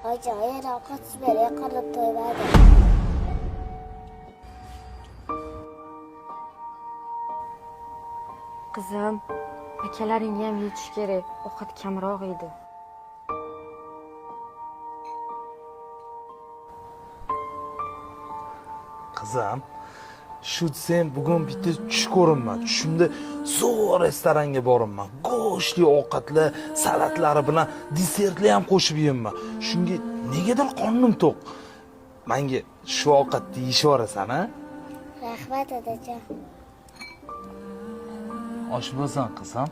Oyijon, yana ovqat bering, qornim to'ymadi. Qizim, akalaringga ham yetish kerak. Ovqat kamroq edi. Qizim, shu desam bugun bitta tush ko'rinman. Tushimda zo'r restoranga boribman. Go'shtli ovqatlar, salatlari bilan desertlar ham qo'shib yeyapman. Shunga negadir qornim to'q. Menga shu ovqatni yeyishib yuborasan, a? Rahmat, adajon. Osh bo'lsin, qizim.